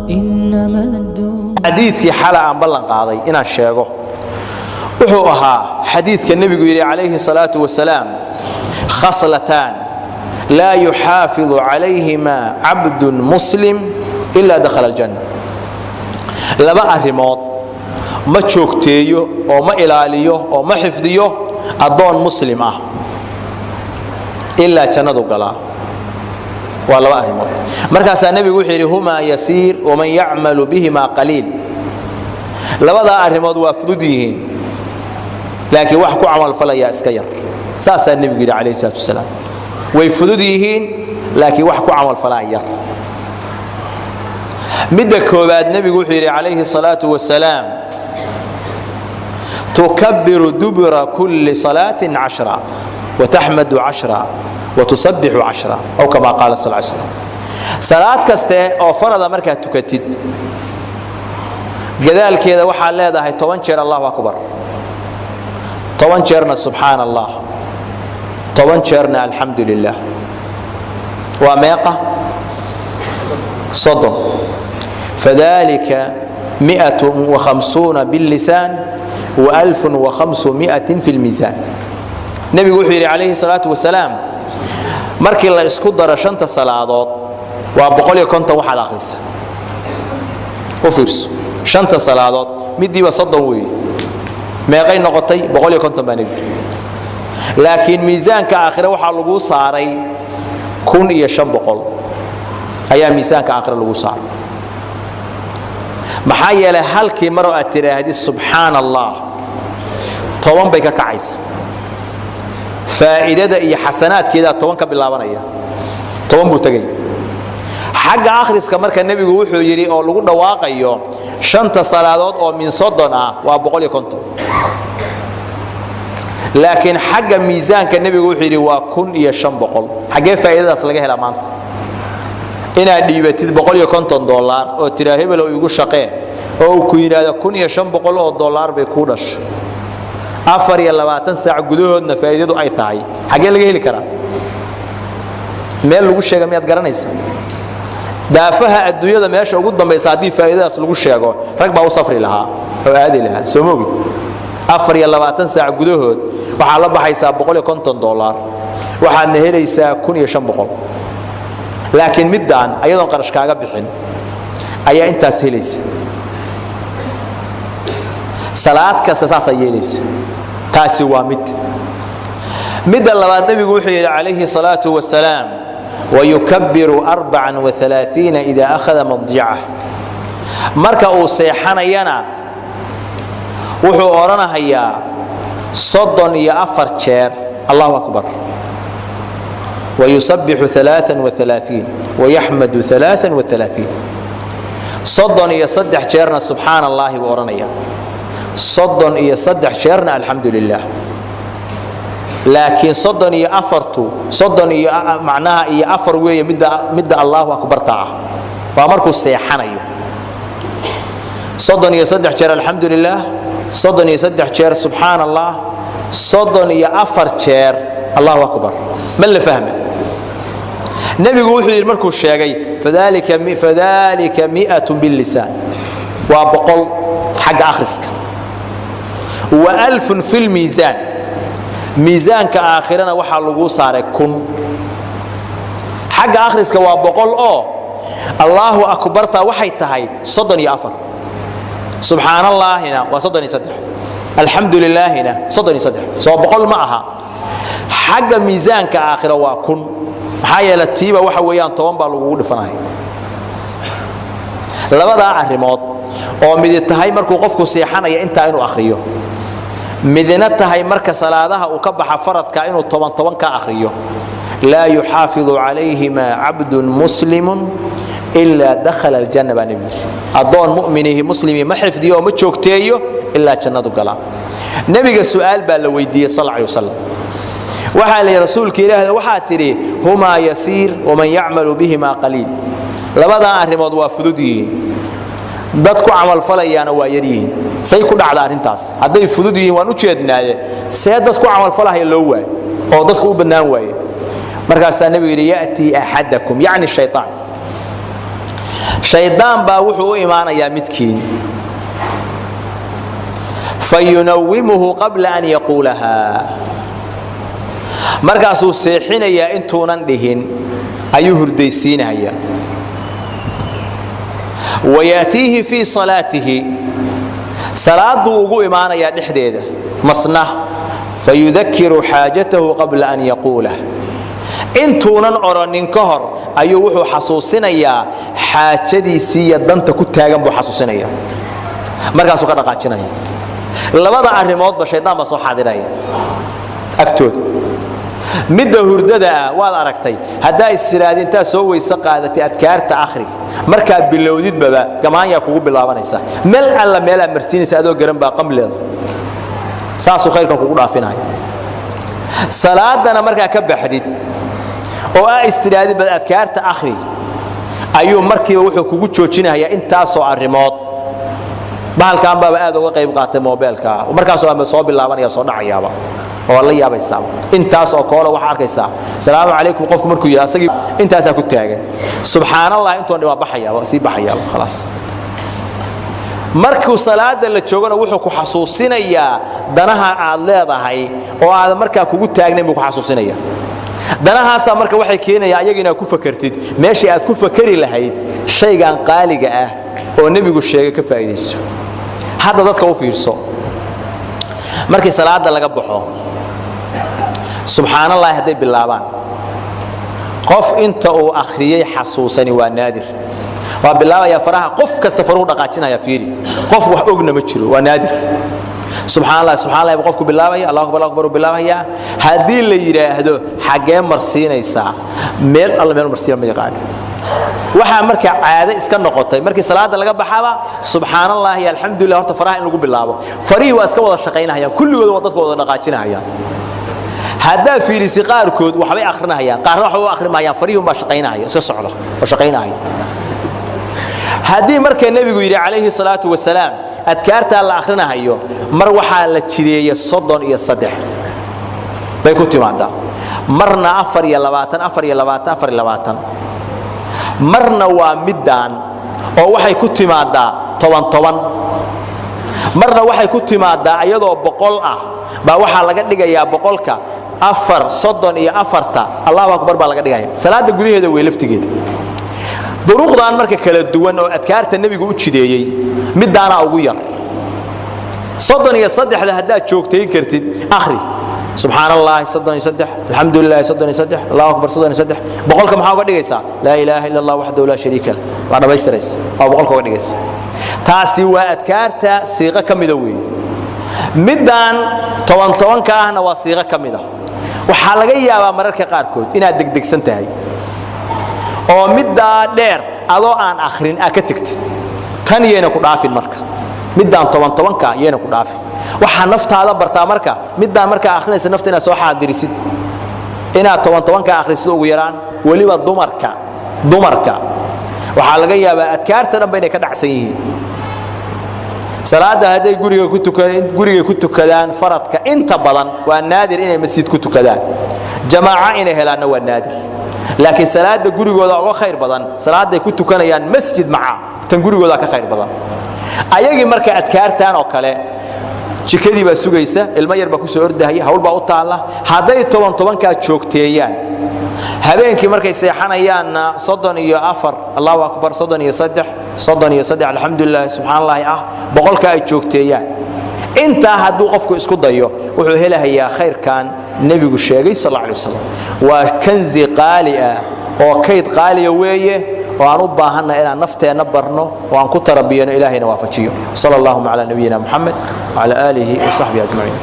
إنما الدنيا Xadiidkii xala aan ballan qaaday inaan sheego wuxuu ahaa xadiidka nebigu yidhi calayhi salaatu wasalaam: khaslataan laa yuxaafidu calayhima cabdun muslim ilaa dakhala aljanna. Laba arrimood ma joogteeyo oo ma ilaaliyo oo ma xifdiyo addoon muslim ah ilaa jannadu galaa. Waa laba arrimood. Markaasaa nebigu wuxuu yidhi: humaa yasiir waman yacmalu bihimaa qaliil. Labadaa arrimood waa fudud yihiin, laakiin wax ku camalfalayaa iska yar. Saasaa nebigu yidhi calayhi salaatu wasalaam. Way fudud yihiin, laakiin wax ku camalfalaa yar. Midda koowaad, nebigu wuxuu yidhi calayhi salaatu wasalaam: tukabiru dubura kulli salaatin 10 wataxmadu 10 watusabbixu 10, aw kama qaala sal slam. Salaad kaste oo farada markaad tukatid, gadaalkeeda waxaad leedahay 10 jeer Allahu akbar, 10 jeerna subxaana Allah, 10 jeerna alxamdu lilah. Waa meeqa? 30. Fadalika 150 billisaan wa 1500 fi lmiisaan. Nebigu wuxuu yidhi calayhi salaatu wasalaam, markii la isku daro shanta salaadood waa 150. Waxaad akhrisa u fiirso, shanta salaadood midiiba 30 weeye. Meeqay noqotay? 150 baa nebigu. Laakiin miisaanka aakhire waxaa laguu saaray 1500 ayaa miisaanka aakhire lagu saaray. Maxaa yeelay, halkii maroo aad tidhaahdid subxaana Allah, 10 bay ka kacaysa. Faa'iidada iyo xasanaadkeedaa 10 ka bilaabanaya, 10 buu tegaya. Xagga akhriska marka nebigu wuxuu yidhi oo lagu dhawaaqayo shanta salaadood oo min 30 ah waa 150, laakiin xagga miisaanka nebigu wuxuu yidhi waa 1500. Xaggee faa'iidadaas laga helaa maanta? Inaad dhiibatid $150 oo tiraa hebelow igu shaqee, oo uu ku yidhaahdo 1500 oo dollar bay kuu dhasho, 24 saac gudahoodna faa'iidadu ay tahay, xaggee laga heli karaa? Meel lagu sheega miyaad garanaysa? Daafaha adduunyada meesha ugu dambaysa haddii faa'iidadaas lagu sheego, rag baa u safri lahaa oo aadi lahaa. Soo moogid, 24 saac gudahood waxaad la baxaysaa $150, waxaadna helaysaa 1500. Laakiin middaan ayadoon qarash kaaga bixin ayaa intaas helaysa. Salaad kasta saasaa yeelaysa. Taasi waa mid. Midda labaad, nebigu wuxuu yidhi calayhi salaatu wasalaam: wayukabiru 34 ida akhada madjacah. Marka uu seexanayana wuxuu odhanahayaa 34 jeer Allahu akbar, wayusabixu 33 wayaxmadu 33. 33 jeerna subxaana allaahi buu odhanaya, 33 jeerna alxamdu lilah. Laakiin 34-tu soddon iyo macnaha iyo afar weeye. Midda Allahu akbarta ah waa markuu seexanayo: 33 jeer alxamdu lilah, 33 jeer subxaana Allah, 34 jeer Allahu akbar. Ma la fahme? Nebigu wuxuu yidhi markuu sheegay: fadalika 100 billisaan, waa 100 xagga akhriska, wa 1000 fi lmiisaan. Miisaanka aakhirana waxaa laguu saaray 1000. Xagga akhriska waa 100 oo Allaahu akbarta waxay tahay 34, subxaanallaahina waa 33, alxamdu lilaahina 33. Soo 100 ma aha? Xagga miisaanka aakhira waa 1000. Maxaa yeele, tiiba waxa weeyaan 10 baa lagugu dhifanaya. Labadaa arrimood oo midi tahay markuu qofku seexanaya intaa inuu akhriyo, midna tahay marka salaadaha uu ka baxa faradka inuu toban toban ka akhriyo, laa yuxaafidu calayhima cabdun muslimun ilaa dakhala aljanna baa nebigu. Addoon mu'minihi muslimi ma xifdiyo oo ma joogteeyo ilaa jannadu galaa. Nebiga su'aal baa la weydiiyey sal alay wasalam. Waxaa la yidhi: rasuulka ilaahda, waxaa tidhi humaa yasiir waman yacmalu bihimaa qaliil. Labadaa arrimood waa fudud yihiin, dad ku camalfalayaana waa yar yihiin. Say ku dhacda arrintaas? Hadday fudud yihiin waan u jeednaaye, see dad ku camalfalahaya loo waayo oo dadku u bannaan waaye? Markaasaa nebigu yidhi: ya'tii axadakum, yacni shaytaan, shaydaan baa wuxuu u imaanayaa midkiin, fayunawimuhu qabla an yaquulahaa. Markaasuu seexinayaa, intuunan dhihin ayuu hurdaysiinayaa. Wayaatiihi fii salaatihi, salaaduu ugu imaanayaa dhexdeeda masna, fayudakiru xaajatahu qabla an yaquulah. Intuunan odhanin ka hor ayuu wuxuu xasuusinayaa xaajadiisii iyo danta ku taagan buu xasuusinaya, markaasuu ka dhaqaajinaya. Labada arrimoodba shaydaan baa soo xaadiraya agtooda. Midda hurdada ah waad aragtay, haddaa istiraadi intaad soo weyse qaadatay adkaarta akhri, markaa bilowdidbaba gamaanyaa kugu bilaabanaysa, meel alla meelaa marsiinaysa adoo garan baa qamleeda, saasuu khayrkan kugu dhaafinaya. Salaadana markaa ka baxdid oo aa istiraadid bad adkaarta akhri, ayuu markiiba wuxuu kugu joojinayaa intaasoo arrimood. Bahalkan baaba aad uga qayb qaatay mobeelka, markaasoo ama soo bilaabanaya, soo dhacayaaba oo la yaabaysaa intaas oo koole. Waxaa arkaysaa salaamu calaykum qofku markuu yahay, asagii intaasaa ku taagan, subxaan Allah, intoon dhan waa baxayaaba, sii baxayaaba, khalaas. Markuu salaada la joogana wuxuu ku xasuusinayaa danaha aad leedahay oo aadan markaa kugu taagnayn buu ku xasuusinaya. Danahaasaa marka waxay keenayaan ayaga inaad ku fakertid meeshii aad ku fakeri lahayd shaygan qaaliga ah oo nebigu sheegay ka faa'iidayso. Hadda dadka u fiirso, markii salaada laga baxo, subxaan Allahi hadday bilaabaan, qof inta uu akhriyey xasuusani waa naadir. Waa bilaabayaa faraha, qof kasta faruhu dhaqaajinaya. Fiiri, qof wax ogna ma jiro, waa naadir. Subxaan Allah, subxaan Allah buu qofku bilaabaya, Allahu akbar, Allahu akbar buu bilaabayaa. Haddii la yidhaahdo xaggee marsiinaysaa, meel alla meel marsiina ma yaqaano. Waxaa marka caado iska noqotay markii salaada laga baxaba subxaan Allahi, alxamdulilah, horta faraha in lagu bilaabo. Farihii waa iska wada shaqaynahayaan, kulligood waa dadka wada dhaqaajinahayaan. Haddaa fiirisi, qaarkood waxbay akhrinahayaan, qaarna waxba u akhri maayaan, farihii unbaa shaqaynahaya, iska socda oo shaqaynahaya. Haddii marka nebigu yidhi calayhi salaatu wasalaam adkaartaa la akhrinahayo, mar waxaa la jideeyey 33 bay ku timaadaa, marna 24, 24, 24, marna waa middaan oo waxay ku timaadaa 10 10, marna waxay ku timaadaa iyadoo 100 ah baa waxaa laga dhigayaa 100-ka afar 34-ta Allahu akbar baa laga dhigaya salaada gudaheeda wey laftigeeda. Duruqdan marka kala duwan oo adkaarta nebigu u jideeyey, middaanaa ugu yar, 33-da. Haddaad joogtayn kartid, akhri subxaan Allahi 33, alxamdu lilahi 33, Allahu akbar 33. 100-ka maxaa uga dhigaysaa? Laa ilaaha illa Allah waxdahu laa shariika lah, waa dhammaystiraysa, waa 100-ka uga dhigaysa. Taasi waa adkaarta siiqo ka mida weeye. Middaan 10 10-ka ahna waa siiqo ka mida. Waxaa laga yaabaa mararka qaarkood inaad degdegsan tahay oo middaa dheer adoo aan akhrin aad ka tegtid. Tan yayna ku dhaafin marka, middaan 10 10-ka yayna ku dhaafin. Waxaa naftaada bartaa marka middaan markaa akhrinaysa nafta inaad soo xaadirisid, inaad 10 10-ka akhrisid ugu yaraan. Weliba dumarka waxaa laga yaabaa adkaarta dhanba inay ka dhacsan yihiin. Salaada hadday guriga ku tukadaan faradka, inta badan waa naadir inay masjid ku tukadaan, jamaaco inay helaanna waa naadir. Laakiin salaada gurigooda uga khayr badan salaaday ku tukanayaan masjid maca, tan gurigooda ka khayr badan ayagii. Marka adkaartan oo kale, jikadii baa sugaysa, ilmo yar baa kusoo ordahaya, hawl baa u taalla. Hadday 10 10-kaa joogteeyaan, habeenkii markay seexanayaanna 34 Allahu akbar, 33, 33 alxamdulilah, subxaan Allahi ah, 100-ka ay joogteeyaan, intaa hadduu qofku isku dayo, wuxuu helahayaa khayrkan nebigu sheegay sal alla alay wasalam. Waa kanzi qaali ah oo kayd qaaliya weeye oo aan u baahannahay inaan nafteenna barno oo aan ku tarabiyano. Ilaahayna waafajiyo. Sala allahuma calaa nabiyina Muxamed wacala aalihi wasaxbihi ajmaciin.